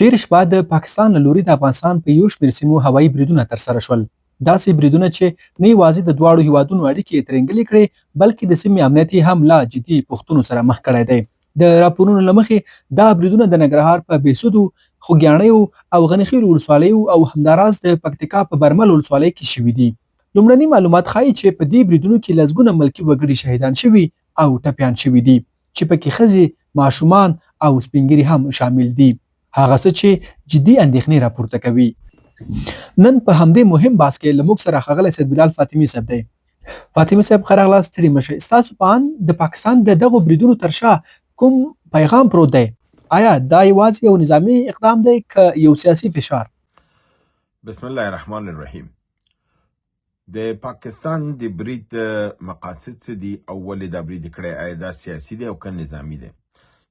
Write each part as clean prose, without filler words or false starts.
تېره شپه د پاکستان له لوري د افغانستان په یو شمېر سیمو هوایي بریدونه ترسره شول. داسې بریدونه چې نه یوازې د دواړو هیوادونو اړیکې یې ترینګلې کړې، بلکې د سیمې امنیت یې هم لا جدي پوښتنو سره مخ کړی دی. د راپورونو له مخې دا بریدونه د ننګرهار په بهسودو، خوږیاڼیو او غنیخېلو ولسوالیو او همداراز د پکتیکا په برمل ولسوالۍ کې شوي دي. لومړني معلومات ښايي چې په دې بریدونو کې لسګونه ملکي وګړي شهیدان شوي او ټپیان شوي دي، چې پکې ښځې، ماشومان او سپینږیري هم شامل دي. هغه څه چې جدي اندېښنې راپورته کوي. نن په همدې مهم بحث کې له موږ سره ښاغلی سید بلال فاطمي صاحب دی. فاطمي صاحب ښه راغلاست، ستړي مه شئ. ستاسو په اند د پاکستان د دغو بریدونو تر شا کوم پیغام پروت دی؟ آیا دا یوازې یو نظامي اقدام دی که یو سیاسي فشار؟ بسم الله الرحمن الرحیم. د پاکستان د برید مقاصد څه دي او ولې دا برید کړی؟ آیا دا سیاسي دی او که نظامی دی؟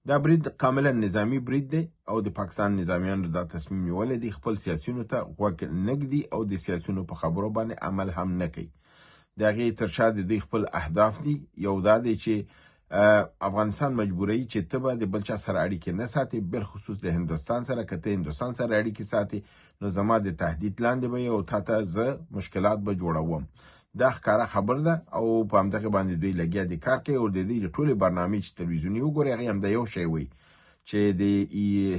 دا برید کاملا نظامی برید دی او د پاکستان نظامیانو دا تصمیم نیولی دی خپل سیاسیونو ته غوږ نه ږدي او د سیاسیونو په خبرو باندې عمل هم نه کوي. د هغې تر شا د دوی خپل اهداف دي. یو دا دی چې افغانستان مجبوروي چې ته به د بل چا سره اړیکې نه ساتې، بالخصوص د هندوستان سره. که ته هندوستان سره اړیکې ساتې نو زما د تهدید لاندې به یې او تا ته زه مشکلات به جوړوم. دا ښکاره خبر ده او په همدغه باندې دوی لګیا دي کار کوي. او د دې ټولې برنامې چې تلویزیوني وګورئ هغې همدا یو شی وایي چې د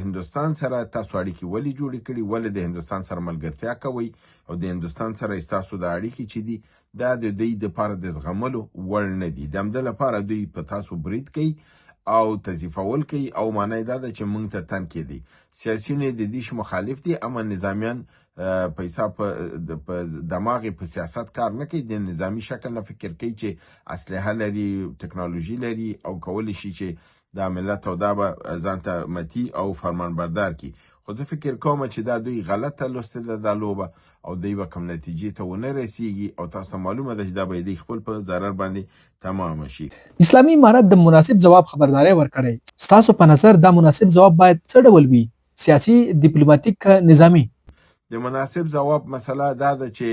هندوستان سره تاسو اړیکې ولې جوړې کړي، ولې د هندوستان سره ملګرتیا کوئ او د هندوستان سره ستاسو د اړیکې چې دي دا د دوی دپاره د زغملو وړ نه دي. د همده لپاره دوی په تاسو برید کوي او تضعیفول کوي او معنی دا ده چې موږ ته تن کېدی. سیاسیون یې د دې شي مخالف دي، اما نظامیان پیسا په دماغ په سیاست کار نه کوي، د نظامی شکل نه فکر کوي چې اسلحه لري، ټکنالوژي لري او کولی شي چې دا ملت او دا به ځان ته مطیع او فرمانبردار کړي. خو زه فکر کوم چې دا دوی غلطه لوستې ده دا لوبه او دوی به کوم نتیجې ته ونه رسیږي او تاسو ته معلومه ده چې دا به دوی خپل په ضرر باندې تمامه شي. اسلامي امارت د مناسب ځواب خبرداری ورکړی، ستاسو په نظر دا مناسب ځواب باید څه ډول وي، سیاسي، دیپلوماتیک که نظامي؟ د مناسب ځواب مسله دا ده چې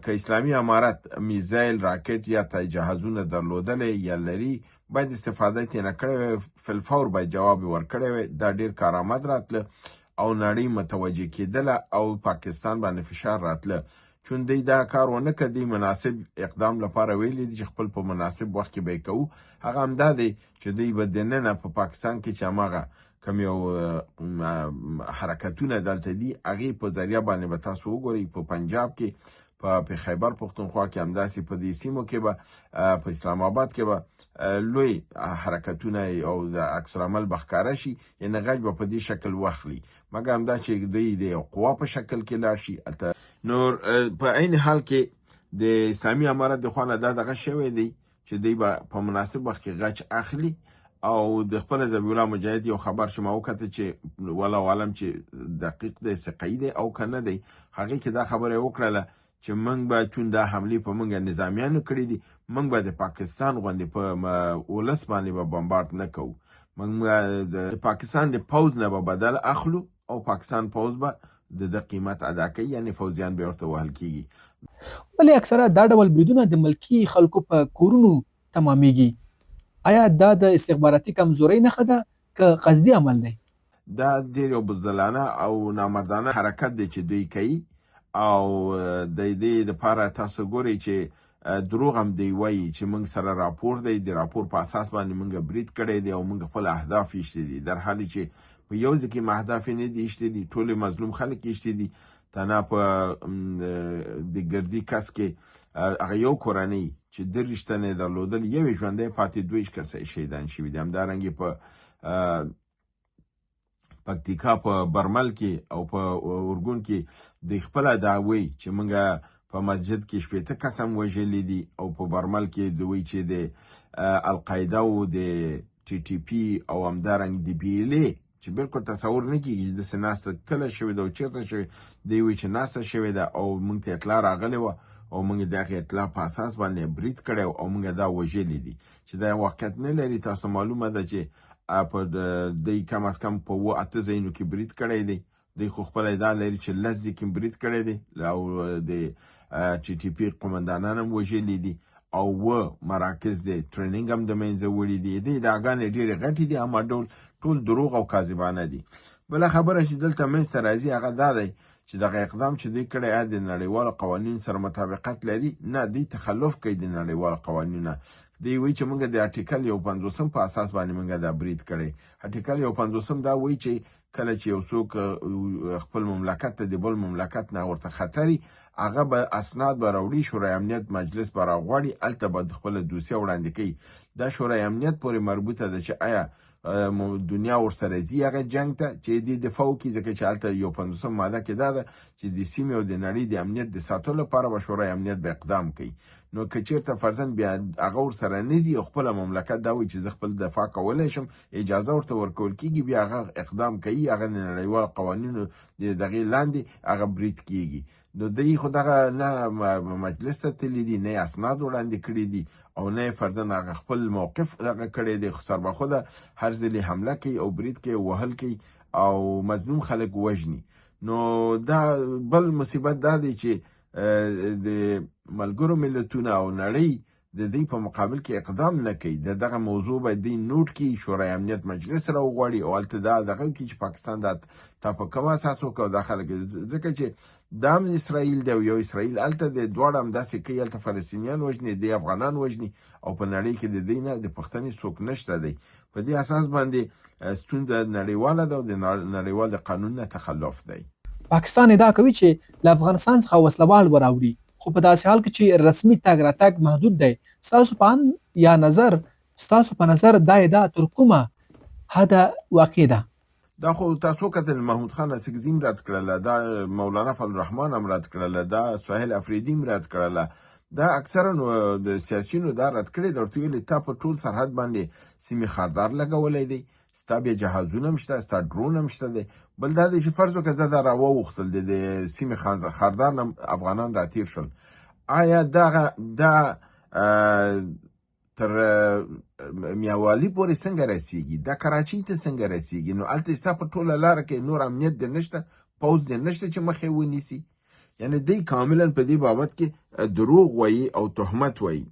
که اسلامي امارت میزایل، راکټ یا جهازونه درلودلی یا لري، باید استفاده یې ترېنه کړې وای، فلفور باید جواب یې ورکړی وای. دا ډېر کارآمد راتله او نړۍ متوجه کېدله او پاکستان باندې فشار راتله. چون دوی دا کار ونه کړ، دوی مناسب اقدام لپاره ویلي دي چې خپل په مناسب وخت کې به یې کوو. هغه همدا دی چې دوی به دننه په پاکستان کې چې هماغه کوم یو حرکتونه دلته دي هغې په ذریعه باندې به تاسو وګورئ په پنجاب کې، په خیبر پښتونخوا کې، همداسې په دې سیمو کې به، په اسلام آباد کې به لوی حرکتونه او د عکس العمل به ښکاره شي، یعنې غچ به په دې شکل واخلي. مګر همدا چې دوی د یو قوا په شکل کې لاړ شي هلته. نور په عین حال کې د اسلامي امارت د خوا نه دا دغه شوی دی چې دوی به په مناسب وخت کې غچ اخلي. او د خپل ذبیح الله مجاهد یو خبر چې ما وکته چې والله عالم چې دقیق دی، ثقه دی او که نه دی، هغې کې دا خبره یې وکړله چې موږ به چون دا حملې په موږ نظامیانو کړې دي، موږ به د پاکستان غوندې په ولس باندې به بمبارد نه کوو، موږ د پاکستان د پوځ نه به بدل اخلو او پاکستان پوځ به د ده قیمت ادا کوي، یعنې فوځیان به ورته وهل کیږي. ولې اکثره دا ډول بریدونه د ملکي خلکو په کورونو تمامیږي؟ ایا دا د استخباراتي کمزورۍ نښه ده که قصدي عمل دی؟ دا ډیر یو بزدلانه او نامردانه حرکت دی چې دوی کوي او د دې لپاره تاسو ګورئ چې دروغ هم دی وایي چې موږ سره راپور دی، د راپور په اساس باندې موږ برید کړی دی او موږ خپل اهداف ایشتي دي، در حالي چې په یو ځای کې اهداف یې نه دي ایشتي دي، ټول مظلوم خلک ایشتي دي. تنها په د ګردي کس کې هغه یو کورنۍ چې 23 تنه یې درلودل، یو یې ژوندی پاتې، 22 کسه یې شهیدان شوي دي. همدارنګه په پکتیکا په برمل کې او په ارګون کې دوی خپله دا وایي چې موږ په مسجد کې 60 کسه هم وژلي دي، او په برمل کې دوی چې د القاعده او د ټي ټي پي او همدارنګه د بي ایل ای چې بالکل تصور نه کېږي چې داسې ناسته کله شوې ده او چېرته شوې، دوی وایي چې ناسته شوې ده او موږ ته اطلاع راغلې وه او موږ د هغې اطلاع په اساس باندې برید کړی او موږ دا وژلي دي، چې دا واقعیت نه لري. تاسو معلومه ده چې په دوی کم از کم په 7-8 ځایونو کې برید کړی دی. دوی خو خپله ادعا لري چې 10 ځای کې برید کړی دی او د ټي ټي پي قومندانان هم وژلي دي او 7 مراکز د ټریننګ هم د منځه وړي دي. دې ادعاګانې ډېرې غټې دي، اما ډول ټول دروغ او کاذبانه دي. بله خبره چې دلته منځته راځي هغه دا دی چې دغه اقدام چې دوی کړی آیا د نړیوالو قوانینو سره مطابقت لري؟ نه، دوی تخلف کوي د نړیوالو قوانینو نه. دوی وایي چې موږ د ارټیکل 51 په اساس باندې موږ دا برید کړی. ارټیکل 51 دا وایي چې کله چې یو څوک خپل مملکت ته د بل مملکت نه ورته خطري، هغه به اسناد به راوړي، شورای امنیت مجلس به راغواړي، هلته به خپله دوسیه وړاندې کوي. دا شورای امنیت پورې مربوطه ده چې آیا دنیا ورسره ځي هغه جنګ ته چې دې دفاع وکړي، ځکه چې هلته 51 ماده کې دا ده چې د سیمې او د نړۍ د امنیت د ساتلو لپاره به شورای امنیت به اقدام کوي. نو که چېرته فرضاً بیا هغه ورسره نه ځي او خپله مملکت دا وایي چې زه خپل دفاع کولی شم، اجازه ورته ورکول کېږي، بیا هغه اقدام کوي، هغه د نړیوالو قوانینو د دغې لاندې هغه برید کېږي. نو دوی خو دغه نه مجلس ته تللي دي، نه یې اسناد وړاندې کړي دي او نه یې فرضاً هغه خپل موقف دغه کړی دی. خو سر به خوده هر ځلې حمله کوي او برید کوي او وهل کوي او مظلوم خلک وژني. نو دا بل مصیبت دا دی چې د ملګرو ملتونه او نړۍ د دوی په مقابل کې اقدام نه کوي. د دغه موضوع باید دوی نوټ کړي، شورای امنیت مجلس راوغواړي او هلته دا دغه وکړي چې پاکستان دا تا په کوم اساس وکړ او دا خلک، ځکه چې دا هم اسرائیل دی او یو اسرائیل هلته دی، دواړه همداسې کوي، هلته فلسطینیان وژني، دی افغانان وژني او په نړۍ کې د دوی نه د پوښتنې څوک نشته دی. په دې اساس باندې ستونزه نړیواله ده او د نړیوال د قانون نه تخلف دی. پاکستان ادعا کوي چې له افغانستان څخه وسله وال وراوړي، خو په داسې حال کې چې رسمي تګ راتګ محدود دی. ستاسو په اند یا نظر ستاسو په نظر دا ادعا تر کومه حده واقعي ده؟ دا خو تاسو کتل، محمود خان اڅکزي هم رد کړله، دا مولانا فضل الرحمن هم رد کړله، دا سهیل افریدي هم رد کړله، دا اکثرا د سیاسیونو دا رد کړی ده. ورته ویلي تا په ټول سرحد باندې سیمې خاردار لګولی دی، ستا بیا جهازونه هم شته، ستا ډرون هم شته دی. بل دا دی چې فرض وکړه زه دا راواوښتل د سیمې خاردار نه افغانان راتیر شول، آیا دغه دا تر میاوالي پورې څنګه رسیږي، دا کراچۍ ته څنګه رسیږي؟ نو هلته ستا په ټوله لاره کې نور امنیت دې نشته، پوځ دې نشته چې مخې ونیسي. یعنې دوی کاملا په دې بابت کې دروغ وایي او تهمت وایي.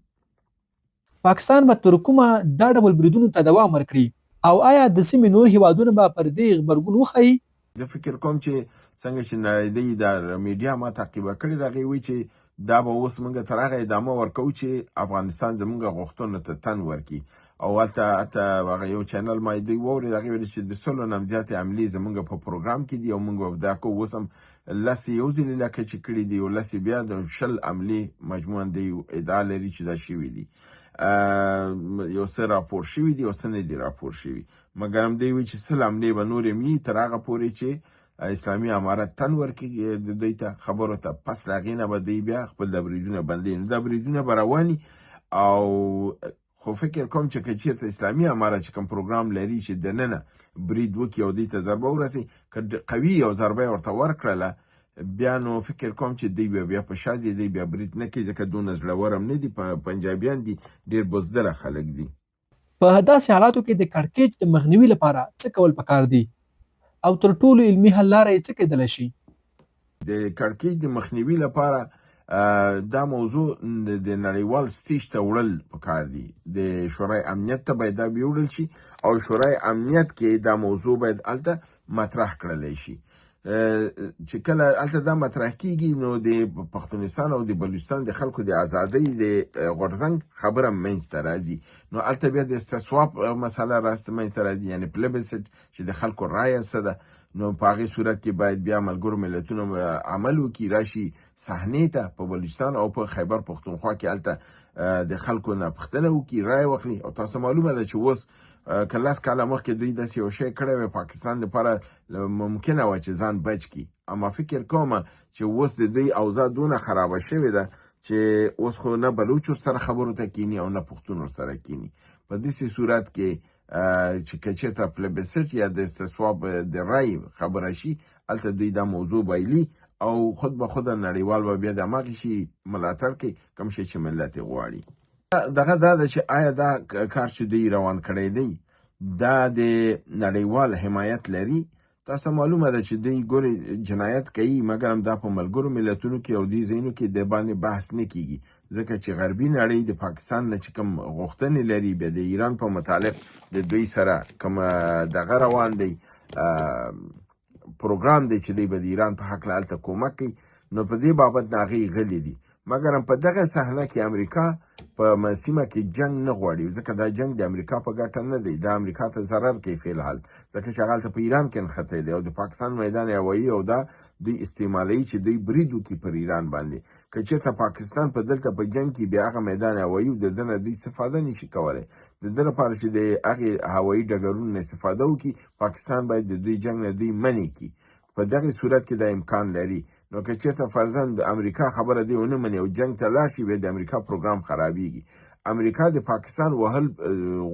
پاکستان به تر کومه دا ډول بریدونو ته دوام ورکړي او آیا د سیمې نور هیوادونه به پر دې غبرګون وښيي؟ زه فکر کوم چې څنګه چې نړۍ دا میډیا ما تعقیبه کړې ده، هغې وایي چې دا به اوس موږ تر هغه ادامه ورکوو چې افغانستان زموږ غوښتنو ته تن ورکړي. او هلته حتی هغه یو چینل ما دوی واورېد، هغې ویل چې د 100 نه هم زیاتې عملې زموږ په پروګرام کې دي او موږ به دا کوو. اوس هم 10 یو ځلې لکه چې کړي دي او 10 بیا د 20 عملې مجموعاً دوی ادعا لري چې دا شوي دي، یو څه راپور شوي دي او څه نه دي راپور شوي، مګر هم دوی وایي چې 100 عملې به نورې هم وي تر هغه پورې چې اسلامي امارت تن ورکړي د دوی ته خبرو ته. پس له هغې نه به دوی بیا خپل دا بریدونه بندوي. نو دا بریدونه به روان او خو فکر کوم چې که چېرته اسلامي امارت چې کوم پروګرام لري چې دننه برید وکړي او دوی ته ضربه ورسي، که قوي یو ضربه یې ورته ورکړله، بیا نو فکر کوم چې دوی به بیا په شا ځي، دوی بیا برید نه کوي، ځکه دونه زړور هم نه دي، پنجابیان دي، ډېر بزدله خلک دي. په داسې حالاتو کې د کړکېچ د مخنیوي لپاره څه کول پکار دي او تر ټولو علمي حل لاره یې څه کېدلی شي؟ د کړکېچ د مخنیوي لپاره دا موضوع د نړیوال stage ته وړل پکار دي. د شورای امنیت ته باید دا ویوړل شي او شورای امنیت کې دا موضوع باید هلته مطرح کړلی شي. چې کله هلته دا مطرح کیږي نو د پښتونستان او د بلوچستان د خلکو د ازادۍ د غورځنګ خبره منځته راځي. نو هلته بیا د استصواب مسله منځته راځي، یعنې plebiscite چې د خلکو رایه څه ده. نو په هغې صورت کې باید بیا ملګرو ملتونو عمل وکړي، راشي صحنې ته په بلوچستان او په خیبر پښتونخوا کې هلته د خلکو نه پوښتنه وکړي، رایه واخلي. او تاسو معلومه ده چې اوس که 10 کاله مخکې دوی داسې یو شی کړی وای، پاکستان دپاره ممکنه وه چې ځان بچ کړي. اما فکر کوم چې اوس د دوی اوضاع دونه خرابه شوې ده چې اوس خو نه بلوچ ورسره خبرو ته کینی او نه پښتون ورسره کینی. په داسې صورت کې چې که چېرته plebiscite یا د استصواب د رای خبره شي، هلته دوی دا موضوع بایلي او خود به خوده نړیوال به بیا د هماغې شي ملاتړ کوي کوم شی چې ملت یې غواړي. دغه دا ده چې آیا دا کار چې دوی روان کړی دی دا د نړیوال حمایت لري؟ تاسو معلومه ده چې دوی ګورې جنایت کوي، مګر هم دا په ملګرو ملتونو کې او دې ځایونو کې د باندې بحث نه کیږي، ځکه چې غربي نړۍ د پاکستان نه چې کوم غوښتنې لري، بیا د ایران په متعلق د دوی سره کوم دغه روان دی، پروګرام دی چې دوی به د ایران په هکله هلته کومک کوي، نو په دې بابت نه هغوی غلي دي. مګر په دغه صحنه کې امریکا په سیمه کې جنگ نه غواړي، ځکه دا جنگ د امریکا په ګټه نه دی، دا امریکا ته ضرر کوي فی الحال، ځکه چې هغه هلته په ایران کې نښتی دی او د پاکستان میدان هوایي او دا دوی استعمالوي چې دوی برید وکړي پر ایران باندې. که چېرته پاکستان په دلته په جنگ کې بیا هغه میدان هوایي د ده نه دوی استفاده نشي کولی، د ده لپاره چې د هغې هوایي ډګرونو نه استفاده وکړي، پاکستان باید د دوی جنگ نه دوی منع کړي. په دغه صورت کې دا امکان لري. نو که چېرته فرضاً د امریکا خبره دی ونه مني او جنگ ته لاړ شي، بیا د امریکا پروګرام خرابیږي. امریکا د پاکستان وهل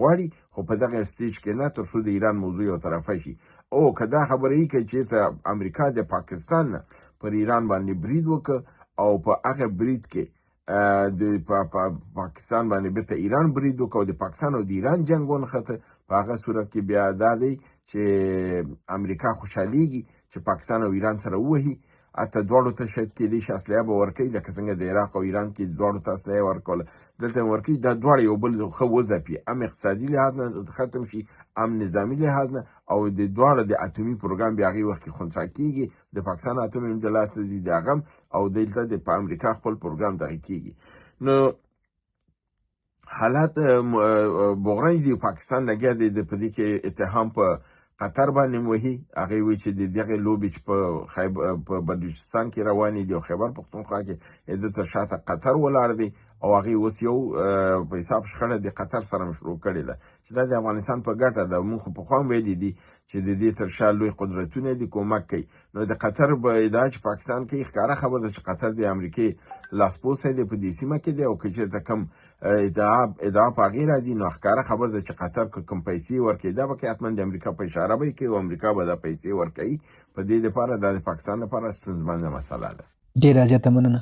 غواړي، خو په دغه stage کې نه، تر څو د ایران موضوع یو طرفه شي. او که دا خبره یې که چېرته امریکا د پاکستان نه پر ایران باندې برید وکړ او په هغه برید کې د پاکستان باندې بیرته ایران برید وکړ او د پاکستان او د ایران جنګ ونښته، په هغه صورت کې بیا دا دی چې امریکا خوشحالیږي چې پاکستان او ایران سره ووهي، حتی دواړو ته شاید کېدای شي اسلحه به ورکوي، لکه څنګه د عراق او ایران کې دواړو ته اسلحه ورکوله، دلته هم ورکوي. دا دواړه یو بل ښه وځپي، هم اقتصادي لحاظ نه ختم شي، هم نظامي لحاظ نه، او د دواړو د اتومي پروګرام بیا هغې وخت کې خنثا کېږي، د پاکستان اتوم هم د لاسه ځي، د هغه هم، او دلته د په امریکا خپل پروګرام دغه کېږي. نو حالات بغرنج دی. پاکستان لګیا دی د په دې کې اتهام په قطر باندې وهي. هغه وایي چې د دغې لوبې چې په بلوچستان کې روانې دي او خیبر پښتونخوا کې د تر شاته قطر ولاړ دی، او هغې اوس یو په حساب شخړه د قطر سره هم شروع کړې ده چې دا د افغانستان په ګټه ده. موږ خو پخوا هم ویلي دي چې د دې تر شا لوی قدرتونه دي کومک کوي. نو د قطر به ادعا چې پاکستان کوي، ښکاره خبره ده چې قطر د امریکې لاسپوڅی دی په دې سیمه کې دی، او که چېرته کوم ادعا په هغې راځي، نو ښکاره خبره ده چې قطر که کوم پیسې ورکوي، دا به کوي، حتما د امریکا په اشاره به یې کوي او امریکا به دا پیسې ورکوي. په دې لپاره دا د پاکستان لپاره ستونزمنه مسله ده. ډېره زیاته مننه.